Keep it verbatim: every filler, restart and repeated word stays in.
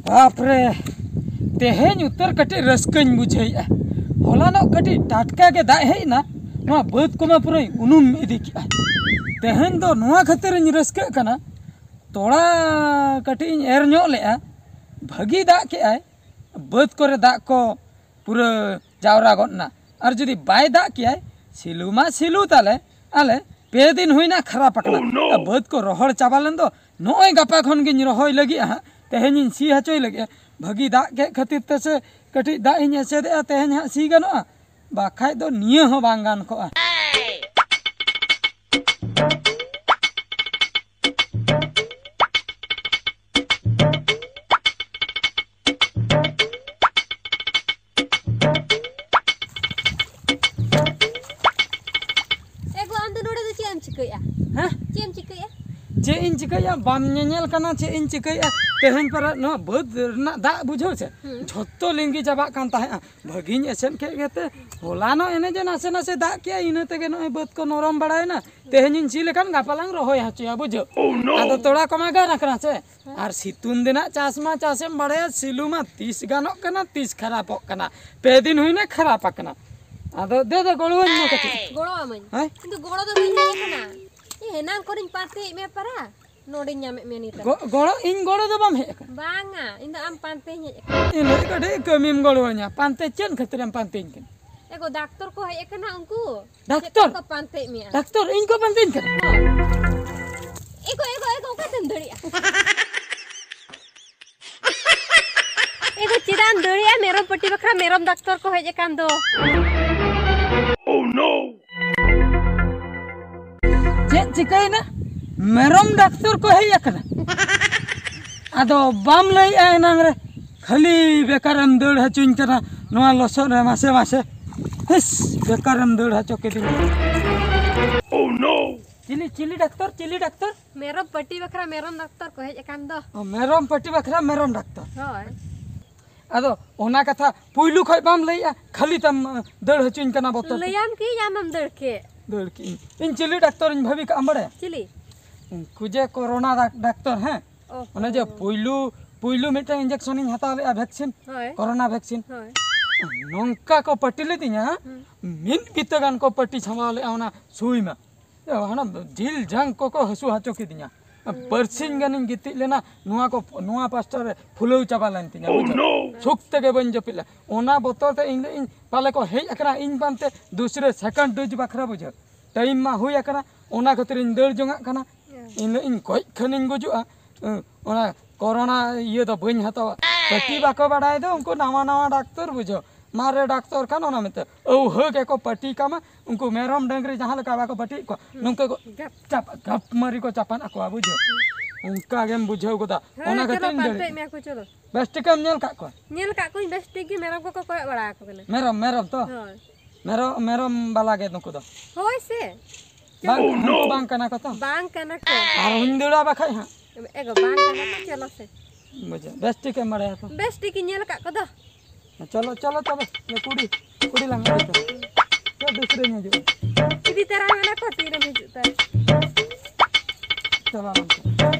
ᱵᱟᱯᱨᱮ, ᱛᱮᱦᱮᱧ ᱩᱛᱟᱹᱨ ᱠᱟᱹᱴᱤᱡ ᱨᱟᱹᱥᱠᱟᱹᱧ ᱵᱩᱡᱷᱟᱹᱣᱮᱫᱼᱟ᱾ ᱦᱚᱞᱟᱱᱚᱜ ᱠᱟᱹᱴᱤᱡ ᱴᱟᱴᱠᱟ ᱜᱮ ᱫᱟᱜ ᱦᱮᱡ ᱮᱱᱟ, ᱱᱚᱣᱟ ᱵᱟᱹᱫᱽ ᱠᱚᱢᱟ ᱯᱩᱨᱟᱹᱭ ᱩᱱᱩᱢ ᱤᱫᱤ ᱠᱮᱜᱼᱟ᱾ ᱛᱮᱦᱮᱧ ᱫᱚ ᱱᱚᱣᱟ ᱠᱷᱟᱹᱛᱤᱨᱤᱧ ᱨᱟᱹᱥᱠᱟᱹᱜ ᱠᱟᱱᱟ, ᱛᱚᱲᱟ ᱠᱟᱹᱴᱤᱡ ᱤᱧ ᱮᱨ ᱧᱚᱜ ᱞᱮᱜᱼᱟ, ᱵᱷᱟᱹᱜᱤ ᱫᱟᱜ ᱠᱮᱜᱼᱟᱭ, ᱵᱟᱹᱫᱽ ᱠᱚᱨᱮ ᱫᱟᱜ ᱠᱚ ᱯᱩᱨᱟᱹ ᱡᱟᱣᱨᱟ ᱜᱚᱫ ᱮᱱᱟ᱾ ᱟᱨ ᱡᱩᱫᱤ ᱵᱟᱭ ᱫᱟᱜ ᱠᱮᱭᱟᱭ, ᱥᱤᱞᱩ ᱢᱟ ᱥᱤᱞᱩ ᱛᱟᱞᱮ, ᱟᱞᱮ ᱯᱮ ᱫᱤᱱ ᱦᱩᱭᱱᱟ ᱠᱷᱟᱨᱟᱯ ᱟᱠᱟᱱᱟ᱾ ᱵᱟᱹᱫᱽ ᱠᱚ ᱨᱚᱦᱚᱲ ᱪᱟᱵᱟ ᱞᱮᱱ ᱫᱚ, ᱱᱚᱜᱼᱚᱭ ᱜᱟᱯᱟ ᱠᱷᱚᱱ ᱜᱤᱧ ᱨᱚᱦᱚᱭ ᱞᱟᱹᱜᱤᱫ ᱦᱟᱸᱜ, ᱛᱮᱦᱮᱧᱤᱧ ᱥᱤ ᱦᱚᱪᱚᱭ ᱞᱟᱹᱜᱤᱫ᱾ ᱵᱷᱟᱹᱜᱤ ᱫᱟᱜ ᱠᱮᱫ ᱠᱷᱟᱹᱛᱤᱨ ᱛᱮ ᱥᱮ ᱠᱟᱹᱴᱤᱡ ᱫᱟᱜ ᱤᱧ ᱮᱥᱮᱫᱮᱜᱼᱟ, ᱛᱮᱦᱮᱧ ᱦᱟᱸᱜ ᱥᱤ ᱜᱟᱱᱚᱜᱼᱟ, ᱵᱟᱠᱷᱟᱡ ᱫᱚ ᱱᱤᱭᱟᱹ ᱦᱚᱸ ᱵᱟᱝ ᱜᱟᱱ ᱠᱚᱜᱼᱟ᱾ ᱮ ᱜᱚ, ᱟᱢ ᱫᱚ ᱱᱚᱰᱮ ᱫᱚ ᱪᱮᱫ ᱮᱢ ᱪᱤᱠᱟᱹᱭᱮᱫᱼᱟ? ᱦᱮᱸ? ᱪᱮᱫ ᱮᱢ ᱪᱤᱠᱟᱹᱭᱮᱫᱼᱟ? ᱪᱮᱫ ᱤᱧ ᱪᱤᱠᱟᱹᱭᱟ? ᱵᱟᱢ ᱧᱮᱧᱮᱞ ᱠᱟᱱᱟ ᱪᱮᱫ ᱤᱧ ᱪᱤᱠᱟᱹᱭᱮᱫᱼᱟ? ᱛᱮᱦᱮᱧ ᱯᱟᱨᱟ ᱱᱚᱣᱟ ᱵᱟᱹᱫᱽ ᱨᱮᱱᱟᱜ ᱫᱟᱜ ᱵᱩᱡᱷᱟᱹᱣ ᱥᱮ, ᱦᱩᱸ᱾ ᱡᱷᱚᱛᱚ ᱞᱤᱸᱜᱤ ᱪᱟᱵᱟᱜ ᱠᱟᱱ ᱛᱟᱦᱮᱸᱜᱼᱟ᱾ ᱵᱷᱟᱹᱜᱤᱧ ᱮᱥᱮᱫ ᱠᱮᱫ ᱜᱮᱛᱮ, ᱦᱚᱞᱟᱱᱚᱜ ᱮᱱᱮ ᱡᱮ ᱱᱟᱥᱮ ᱱᱟᱥᱮ ᱫᱟᱜ ᱠᱮᱜᱼᱟ, ᱤᱱᱟᱹ ᱛᱮᱜᱮ ᱱᱚᱜᱼᱚᱭ ᱵᱟᱹᱫᱽ ᱠᱚ ᱱᱚᱨᱚᱢ ᱵᱟᱲᱟᱭᱮᱱᱟ᱾ ᱛᱮᱦᱮᱧᱤᱧ ᱥᱤ ᱞᱮᱠᱷᱟᱱ ᱜᱟᱯᱟ ᱞᱟᱝ ᱨᱚᱦᱚᱭ ᱦᱚᱪᱚᱭᱟ, ᱵᱩᱡᱷᱟᱹᱣ? ᱟᱫᱚ ᱛᱚᱲᱟ ᱠᱚᱢᱟ ᱜᱟᱱ ᱟᱠᱟᱱᱟ ᱥᱮ, ᱟᱨ ᱥᱤᱛᱩᱝ ᱫᱤᱱᱟᱜ ᱪᱟᱥ ᱢᱟ ᱪᱟᱥᱮᱢ ᱵᱟᱲᱟᱭᱟ, ᱥᱤᱞᱩ ᱢᱟ ᱛᱤᱥ ᱜᱟᱱᱚᱜ ᱠᱟᱱᱟ, ᱛᱤᱥ ᱠᱷᱟᱨᱟᱯᱚᱜ ᱠᱟᱱᱟ᱾ ᱯᱮ ᱫᱤᱱ ᱦᱩᱭᱱᱟ ᱠᱷᱟᱨᱟᱯ ᱟᱠᱟᱱᱟ᱾ ᱟᱫᱚ ᱫᱮ, ᱫᱮ, ᱜᱚᱲᱚᱣᱟᱹᱧ ᱢᱮ ᱠᱟᱹᱴᱤᱡ᱾ ᱜᱚᱲᱚ ᱟᱹᱢᱟᱹᱧ᱾ ᱦᱮᱸ? ᱠᱤᱱᱛᱩ ᱜᱚᱲᱚ ᱫᱚ ᱵᱟᱹᱧ ᱦᱮᱡ ᱟᱠᱟᱱᱟ᱾ ᱤᱧ ᱮᱱᱟᱝ ᱠᱷᱚᱱᱤᱧ ᱯᱟᱱᱛᱮᱭᱮᱫ ᱢᱮᱭᱟ ᱯᱟᱨᱟ, ᱱᱚᱰᱮᱧ ᱧᱟᱢᱮᱫ ᱢᱮᱭᱟ ᱱᱤᱛᱚᱜ᱾ ᱜᱚ-, ᱜᱚᱲᱚ, ᱤᱧ ᱜᱚᱲᱚ ᱫᱚ ᱵᱟᱢ ᱦᱮᱡ ᱟᱠᱟᱱᱟ? ᱵᱟᱝᱟ, ᱤᱧ ᱫᱚ ᱟᱢ ᱯᱟᱱᱛᱮᱧ ᱦᱮᱡ ᱟᱠᱟᱱᱟ᱾ ᱤᱧ ᱞᱟᱹᱭ ᱠᱟᱹᱴᱤᱡ ᱠᱟᱹᱢᱤᱢ ᱜᱚᱲᱚᱣᱟᱹᱧᱟ᱾ ᱯᱟᱱᱛᱮ ᱪᱮᱫ ᱠᱷᱟᱹᱛᱤᱨᱮᱢ ᱯᱟᱱᱛᱮᱧ ᱠᱟᱱᱟ? ᱮ ᱜᱚ, ᱰᱟᱠᱛᱚᱨ ᱠᱚ ᱦᱮᱡ ᱟᱠᱟᱱᱟ ᱩᱱᱠᱩ᱾ ᱰᱟᱠᱛᱚᱨ? ᱪᱮᱫ ᱠᱚ ᱯᱟᱱᱛᱮᱭᱮᱫ ᱢᱮᱭᱟ? ᱰᱟᱠᱛᱚᱨ, ᱤᱧ ᱠᱚ ᱯᱟᱱᱛᱮᱧ ᱠᱟᱱᱟ? ᱮ ᱜᱚ, ᱮ ᱜᱚ, ᱮ ᱜᱚ, ᱚᱠᱟᱛᱮᱢ ᱫᱟᱹᱲᱮᱜᱼᱟ? ᱮ ᱜᱚ, ᱪᱮᱫᱟᱜ ᱮᱢ ᱫᱟᱹᱲᱮᱜᱼᱟ? ᱢᱮᱨᱚᱢ ᱯᱟᱹᱴᱤ ᱵᱟᱠᱷᱨᱟ ᱢᱮᱨᱚᱢ ᱰᱟᱠᱛᱚᱨ ᱠᱚ ᱦᱮᱡ ᱟᱠᱟᱱ ᱫᱚ᱾ ᱪᱮᱫ ᱪᱤᱠᱟᱹᱭᱮᱱᱟ? ᱢᱮᱨᱚᱢ ᱰᱟᱠᱛᱚᱨ ᱠᱚ ᱦᱮᱡ ᱟᱠᱟᱱᱟ? ᱟᱫᱚ ᱵᱟᱢ ᱞᱟᱹᱭᱮᱜᱼᱟ ᱮᱱᱟᱝ ᱨᱮ, ᱠᱷᱟᱹᱞᱤ ᱵᱮᱠᱟᱨᱮᱢ ᱫᱟᱹᱲ ᱦᱚᱪᱚᱧ ᱠᱟᱱᱟ ᱱᱚᱣᱟ ᱞᱚᱥᱚᱫ ᱨᱮ ᱢᱟᱥᱮ ᱢᱟᱥᱮ᱾ ᱦᱤᱥ, ᱵᱮᱠᱟᱨᱮᱢ ᱫᱟᱹᱲ ᱦᱚᱪᱚ ᱠᱤᱫᱤᱧᱟ᱾ ᱪᱤᱞᱤ, ᱪᱤᱞᱤ ᱰᱟᱠᱛᱚᱨ, ᱪᱤᱞᱤ ᱰᱟᱠᱛᱚᱨ? ᱢᱮᱨᱚᱢ ᱯᱟᱹᱴᱤ ᱵᱟᱠᱷᱨᱟ ᱢᱮᱨᱚᱢ ᱰᱟᱠᱛᱚᱨ ᱠᱚ ᱦᱮᱡ ᱟᱠᱟᱱ ᱫᱚ᱾ ᱚ, ᱢᱮᱨᱚᱢ ᱯᱟᱹᱴᱤ ᱵᱟᱠᱷᱨᱟ ᱢᱮᱨᱚᱢ ᱰᱟᱠᱛᱚᱨ᱾ ᱦᱳᱭ᱾ ᱟᱫᱚ ᱚᱱᱟ ᱠᱟᱛᱷᱟ ᱯᱩᱭᱞᱩ ᱠᱷᱚᱡ ᱵᱟᱢ ᱞᱟᱹᱭᱮᱜᱼᱟ, ᱠᱷᱟᱹᱞᱤ ᱛᱟᱢ, ᱟᱸ, ᱫᱟᱹᱲ ᱦᱚᱪᱚᱧ ᱠᱟᱱᱟ ᱵᱚᱛᱚᱨ ᱛᱮ᱾ ᱞᱟᱹᱭᱟᱢ ᱠᱤ ᱟᱢᱮᱢ ᱫᱟᱹᱲ ᱠᱮᱫ? ᱫᱟᱹᱲ ᱠᱮᱜᱼᱟᱹᱧ᱾ ᱤᱧ ᱪᱤᱞᱤ ᱰᱟᱠᱛᱚᱨᱤᱧ ᱵᱷᱟᱹᱵᱤ ᱠᱟᱜᱼᱟᱢ ᱵᱟᱲᱟᱭᱟ? ᱪᱤᱞᱤ? ᱩᱱᱠᱩ ᱡᱮ ᱠᱳᱨᱳᱱᱟ ᱰᱟᱠ-, ᱰᱟᱠᱛᱚᱨ, ᱦᱮᱸ? ᱚ ᱚᱱᱮ ᱡᱮ ᱦᱚᱸ᱾ ᱯᱩᱭᱞᱩ, ᱯᱩᱭᱞᱩ ᱢᱤᱫᱴᱟᱝ injection ᱤᱧ ᱦᱟᱛᱟᱣ ᱞᱮᱜᱼᱟ, vaccine, ᱦᱳᱭ᱾ Corona vaccine᱾ ᱦᱳᱭ᱾ ᱱᱚᱝᱠᱟ ᱠᱚ ᱯᱟᱹᱴᱤ ᱞᱤᱫᱤᱧᱟ, ᱦᱩᱸ᱾ ᱢᱤᱫ ᱵᱤᱛᱟᱹ ᱜᱟᱱ ᱠᱚ ᱯᱟᱹᱴᱤ ᱥᱟᱢᱵᱟᱣ ᱞᱮᱜᱼᱟ ᱚᱱᱟ ᱥᱩᱭ ᱢᱟ᱾ ᱮ, ᱦᱟᱱᱟ ᱡᱤᱞ ᱡᱟᱝ ᱠᱚᱠᱚ ᱦᱟᱹᱥᱩ ᱦᱚᱪᱚ ᱠᱤᱫᱤᱧᱟ᱾ ᱦᱩᱸ᱾ ᱵᱟᱹᱨᱥᱤᱧ ᱜᱟᱱᱤᱧ ᱜᱤᱛᱤᱡ ᱞᱮᱱᱟ, ᱱᱚᱣᱟ ᱠᱚ, ᱱᱚᱣᱟ ᱯᱟᱥᱴᱟ ᱨᱮ ᱯᱷᱩᱞᱟᱹᱣ ᱪᱟᱵᱟ ᱞᱮᱱ ᱛᱤᱧᱟ, ᱵᱩᱡᱷᱟᱹᱣ? ᱥᱩᱠ ᱛᱮᱜᱮ ᱵᱟᱹᱧ ᱡᱟᱹᱯᱤᱫ ᱞᱮᱫᱟ᱾ ᱚᱱᱟ ᱵᱚᱛᱚᱨ ᱛᱮ ᱤᱧ ᱞᱟᱹᱭ ᱤᱧ ᱯᱟᱞᱮ ᱠᱚ ᱦᱮᱡ ᱟᱠᱟᱱᱟ ᱤᱧ ᱯᱟᱱᱛᱮ ᱫᱩᱥᱨᱟᱹ second dose ᱵᱟᱠᱷᱨᱟ, ᱵᱩᱡᱷᱟᱹᱣ᱾ Time ᱢᱟ ᱦᱩᱭ ᱟᱠᱟᱱᱟ, ᱚᱱᱟ ᱠᱷᱟᱹᱛᱤᱨ ᱤᱧ ᱫᱟᱹᱲ ᱡᱚᱝᱟᱜ ᱠᱟᱱᱟ᱾ ᱦᱮᱸ᱾ ᱤᱧ ᱞᱟᱹᱭ ᱤᱧ ᱜᱚᱡ ᱠᱷᱟᱱᱤᱧ ᱜᱩᱡᱩᱜᱼᱟ᱾ ᱦᱮᱸ, ᱚᱱᱟ ᱠᱳᱨᱳᱱᱟ ᱤᱭᱟᱹ ᱫᱚ ᱵᱟᱹᱧ ᱦᱟᱛᱟᱣᱟ᱾ ᱯᱟᱹᱛᱤ ᱵᱟᱠᱚ ᱵᱟᱰᱟᱭ ᱫᱚ ᱩᱱᱠᱩ ᱱᱟᱣᱟ ᱱᱟᱣᱟ ᱰᱟᱠᱛᱚᱨ, ᱵᱩᱡᱷᱟᱹᱣ᱾ ᱢᱟᱨᱮ ᱰᱟᱠᱛᱚᱨ ᱠᱷᱟᱱ ᱚᱱᱟ ᱢᱮᱱᱛᱮ ᱟᱹᱣᱦᱟᱹ ᱜᱮᱠᱚ ᱯᱟᱹᱴᱤ ᱠᱟᱢᱟ, ᱩᱱᱠᱩ ᱢᱮᱨᱚᱢ ᱰᱟᱹᱝᱨᱤ ᱡᱟᱦᱟᱸ ᱞᱮᱠᱟ ᱵᱟᱠᱚ ᱯᱟᱹᱴᱤᱭᱮᱫ ᱠᱚᱣᱟ, ᱦᱩᱸ᱾ ᱱᱚᱝᱠᱟ ᱠᱚ ᱜᱟᱯ᱾ ᱪᱟᱯ-, ᱜᱟᱯ ᱢᱟᱹᱨᱤ ᱠᱚ ᱪᱟᱯᱟᱫ ᱟᱠᱚᱣᱟ, ᱵᱩᱡᱷᱟᱹᱣ᱾ ᱚᱱᱠᱟ ᱜᱮᱢ ᱵᱩᱡᱷᱟᱹᱣ ᱜᱚᱫᱟ᱾ ᱦᱮᱸ, ᱚᱱᱟ ᱪᱚᱞᱚ, ᱠᱷᱟᱹᱛᱤᱨ ᱤᱧ ᱫᱟᱹᱲ᱾ ᱯᱟᱱᱛᱮᱭᱮᱫ ᱢᱮᱭᱟ ᱠᱚ, ᱪᱚᱞᱚ᱾ ᱵᱮᱥ ᱴᱷᱤᱠᱮᱢ ᱧᱮᱞ ᱠᱟᱜ ᱠᱚᱣᱟ? ᱧᱮᱞ ᱠᱟᱜ ᱠᱚᱣᱟᱧ, ᱵᱮᱥ ᱴᱷᱤᱠ ᱜᱮ, ᱢᱮᱨᱚᱢ ᱠᱚᱠᱚ ᱠᱚᱭᱚᱜ ᱵᱟᱲᱟ ᱟᱠᱚ ᱠᱟᱱᱟ᱾ ᱢᱮᱨᱚᱢ, ᱢᱮᱨᱚᱢ ᱵᱟᱞᱟ ᱜᱮ ᱱᱩᱠᱩ ᱫᱚ᱾ ᱦᱳᱭ ᱥᱮ᱾ ᱵᱟᱝ, ᱪᱚᱞᱚ᱾ ᱩᱱᱠᱩ ᱵᱟᱝ ᱠᱟᱱᱟ ᱠᱚ ᱛᱚ᱾ ᱵᱟᱝ ᱠᱟᱱᱟ ᱠᱚ᱾ ᱟᱨ ᱦᱩᱧ ᱫᱟᱹᱲᱟ ᱵᱟᱠᱷᱟᱡ ᱦᱟᱸᱜ᱾ ᱮᱜᱳ, ᱵᱟᱝ ᱠᱟᱱᱟ ᱠᱚ, ᱪᱚᱞᱚ ᱥᱮ᱾ ᱵᱩᱡᱷᱟᱹᱣ, ᱵᱮᱥ ᱴᱷᱤᱠᱮᱢ ᱵᱟᱲᱟᱭᱟ ᱛᱚ᱾ ᱵᱮᱥ ᱴᱷᱤᱠ ᱤᱧ ᱧᱮᱞ ᱟᱠᱟᱫ ᱠᱚᱫᱚ᱾ ᱪᱚᱞᱚ, ᱪᱚᱞᱚ ᱛᱚᱵᱮ, ᱠᱩᱲᱤ, ᱠᱩᱲᱤ ᱞᱟᱝ ᱤᱫᱤ ᱛᱚᱨᱟ᱾ ᱪᱚ, ᱫᱩᱥᱨᱟᱹᱧ ᱦᱤᱡᱩᱜᱼᱟ᱾ ᱤᱫᱤ ᱛᱚᱨᱟ ᱢᱮᱱᱟ ᱠᱚ, ᱛᱤᱨᱮᱢ ᱦᱤᱡᱩᱜ ᱛᱮ? ᱪᱟᱞᱟᱣ ᱞᱮᱱ ᱠᱷᱟᱱ᱾